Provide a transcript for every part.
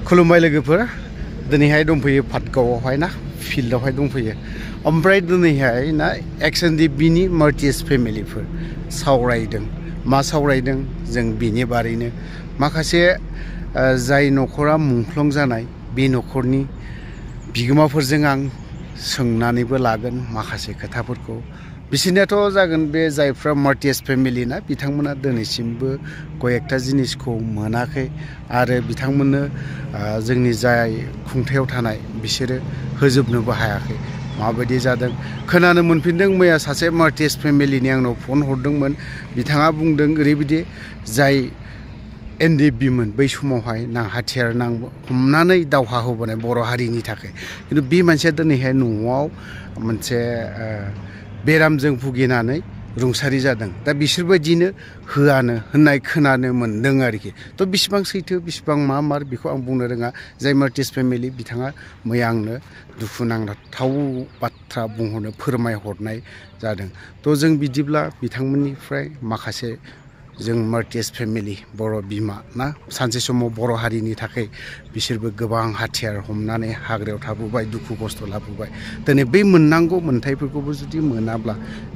खुलुमबाय लोगोफोर दिनैहाय दंफैयो पाटगावआवहाय ना फिल्डआवहाय दंफैयो ओमफ्राय दिनैहाय ना XNDB-नि मार्टियास फेमिलिफोर सावरायदों मा सावरायदों जों बिनि बारैनो माखासे जाय नखरा मुंख्लं जानाय बे नखरनि बिगोमाफोरजों आं सोंनानैबो लागोन माखासे खोथाफोरखौ बिसिनियाथ' जागोन बे जायफ्रा मार्टियास फेमिलि ना बिथांमोना दिनैसिमबो कयेकटा जिनिसखौ मोनाखै आरो बिथांमोननो जोंनि जाय खुंथायाव थानाय बिसोरो होजोबनोबो हायाखै माबायदि जादों खोनानो मोनफिनदों मैया सासे मार्टियास फेमिलिनि आंनाव फन हरदोंमोन बिथाङा बुंदों ओरैबायदि जाय NDB-मोन बै समावहाय हाथियार हमनानै दावहा होबोनाय बर' हारिनि थाखाय खिन्थु बे मानसिया दिनैहाय न'आव मोनसे बेरामजों भुगिनानै रुंसारि जादों दा बिसोरबायदिनो होआनो होननाय खोनानो मोनदों आरोखि थ' बिसिबां सैथो बिसिबां मार बेखौ आं बुंनो रोङा जाय मार्टियास फेमिलि बिथाङा मैया आंनो दुखु नांथाव बाथ्रा बुंहरनो फोरमायहरनाय जादों थ' जों बिदिब्ला बिथांमोननिफ्राय माखासे जों मार्टियास फेमिलि बर' बिमा ना सानसे समाव बर' हारिनि थाखाय बिसोरबो गोबां हाथियार हमनानै हाग्रायाव थाबोबाय दुखु खस्थ' लाबोबाय दिनै बै मोननांगौ मोन्थाइफोरखौबो जुदि मोनाब्ला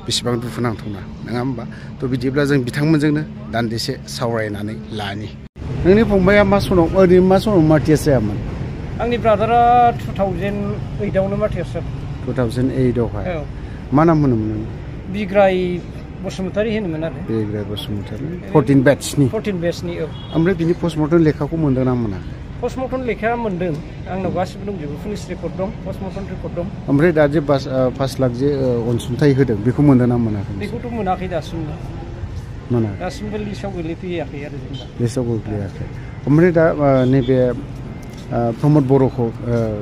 बेसेबां दुखु नांथावना नङा होमबा थ' बिदिब्ला जों बिथांमोनजोंनो दान्दिसे सावरायनानै लानि नोंनि फंबाया मा समाव मार्टियास जायामोन आंनि ब्रादारा 2008आवनो मार्टियास जादों 2008आवहाय मा नाम होनोमोन बिग्राय बसुमतारी होनोमोन आरो बिग्राय बसुमतारी 14 बेट्सनि औ ओमफ्राय बिनि पस्टमर्टम लेखाखौ मोनदों ना मोना पस्टमर्टम लेखाया मोनदों आंनाव गासिबो दंजोबो पुलिस रिपर्ट दं पस्टमर्टम रिपर्ट दं ओमफ्राय दा जे 5 लाख जे अनसुंथाइ होदों बेखौ मोनदों ना मोनाखै बेखौथ' मोनाखै दासिमबो मोना दासिमबो लिस्टआव गोलैफैयाखै आरो जेनेबा लिस्टआव गोग्लैयाखै ओमफ्राय दा नैबे प्रमद बर'खौ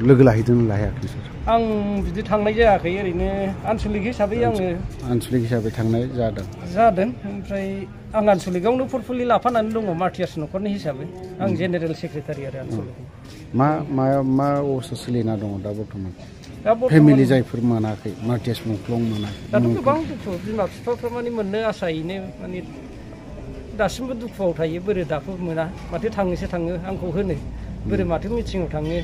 लोगो लाहैदों लाहैयाखै सार आं बिदि थांनाय जायाखै ओरैनो आन्सलिक हिसाबै थांनाय जादों ओमफ्राय आं आन्सलिकआवनो पर्टफलिय लाफानानै दङ मार्टियास न'खरनि हिसाबै आं जेनेरेल सेक्रेटारि आरो आन्सलिक मा अबस्था सोलिना दङ दा बर्थमान फेमिलि जायफोर मोनाखै मार्टियास मुंख्लं मोनाखै दाथ' गोबां दुखु बिमा बिफाफ्रा माने मोननो आसायैनो माने दासिमबो दुखुआव थायो बोरै दाबो मोना माथो थाङो आंखौ होनो बोरै माथो मिटिङाव थाङो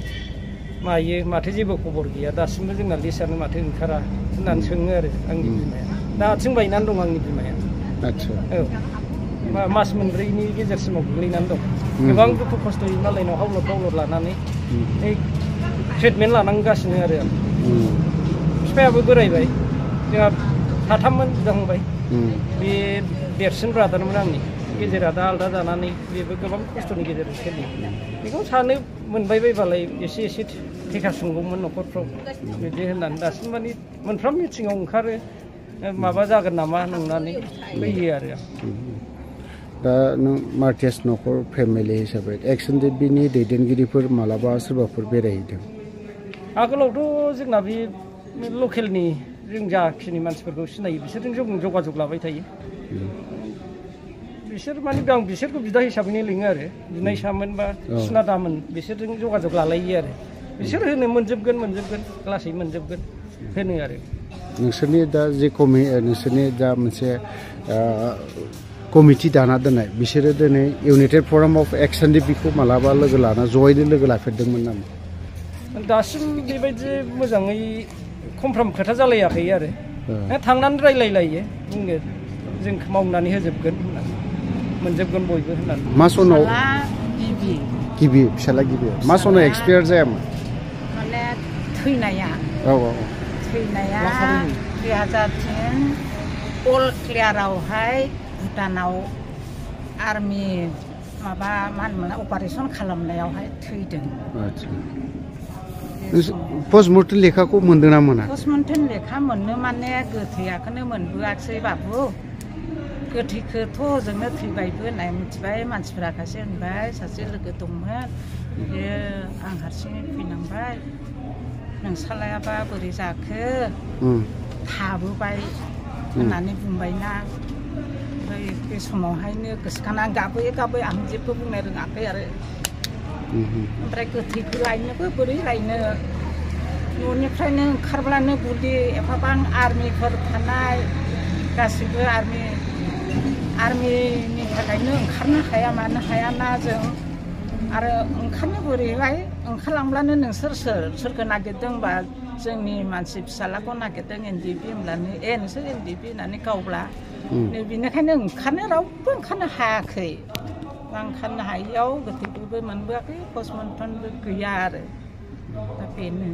मायो माथो जेबो खबर गैया दासिमबो जोंना लिस्टआनो माथो ओंखारा होननानै सोङो आरो आंनि बिमाया दा आथिं बायनानै दं आंनि बिमाया औ मास मोनब्रैनि गेजेरसिमाव गोग्लैनानै दं गोबां दुखु खस्थ'यै मालायनाव हावलद लानानै ट्रिटमेन्ट लानांगासिनो आरो आं बिफायाबो बोरायबाय जोंहा साथाममोन बिदा फंबाय बे देरसिन ब्रादारमोन आंनि गेजेरा दा आलदा जानानै बेबो गोबां खस्थ'नि गेजेरजों सोलियो बेखौ सानो मोनबाय बायबालाय एसे थेखा सुंगौमोन न'खरफ्राव बिदि होननानै दासिम माने मोनफ्रोम मिटिङाव ओंखारो माबा जागोन नामा नंनानै फैयो आरो दा नों मार्टियास न'खर फेमिलि हिसाबै XNDB-नि दैदेनगिरिफोर मालाबा सोरबाफोर बेरायहैदों आगोलावथ' जोंना बे लकेलनि जों जाखिनि मानसिफोरखौ सिनायो बिसोरजों जों जगाजग लाबाय थायो बिसोर माने आं बिसोरखौ बिदा हिसाबैनो लिङो आरो बिनायसामोन बा सिनादामोन बिसोरजों जगाजग लालायो आरो बिसोर होनो मोनजोबगोन लासै मोनजोबगोन होनो आरो नोंसोरनि दा जे नोंसोरनि दा मोनसे कमिटि दाना दोननाय बिसोरो दिनै इउनाइटेड फराम अफ XNDB-खौ मालाबा जयैनो लोगो लाफेरदोंमोन नामा दासिम बेबायदि मोजाङै कनफ्राम खोथा जालायाखै आरो थांनानै रायलायलायो बुङो जों मावनानै होजोबगोन होननानै मोनजोबगोन बयबो होननानै मा सनाव गिबि फिसाला गिबि मा सनाव एक्सपायार जायामोन माने थैनाया 2010 अल क्लियारावहाय भुटानाव आर्मि माबा मा होनोमोन अपारेसन खालामनायावहाय थैदों पस्टमर्टम लेखाखौ मोनदों ना मोना पस्टमर्टम लेखा मोननो माने गोथैयाखौनो मोनबोआखिसै बाबु गोथैखौथ' हजोंनो थैबायबो होननाय मिथिबाय मानसिफोरा खायसे होनबाय सासे लोगो दंमोन बियो आं हारसिङै फैनांबाय नोंसालायाबा बोरै जाखो थाबोबाय होननानै बुंबायना ओमफ्राय बे समावहायनो गोसोखांना गाबै आं जेबो बुंनो रोङाखै आरो ओमफ्राय गोथैखौ लायनोबो बोरै लायनो न'निफ्रायनो ओंखारब्लानो गुलि एफाबां आर्मिफोर थानाय गासिबो आर्मिनि थाखायनो ओंखारनो हाया मानो हायाना जों आरो ओंखारनो बोरैहाय ओंखारलांब्लानो नोंसोर सोरखौ नागिरदोंबा जोंनि मानसि फिसालाखौ नागिरदों एनडिपि होनब्लानो नोंसोर एनडिपि होननानै गावब्ला बेनिखायनो रावबो ओंखारनो हायाखै ओंखारनो हायियाव गोथैखौबो मोनबोआखै पस्टमर्टेमबो गैया आरो दा बेनो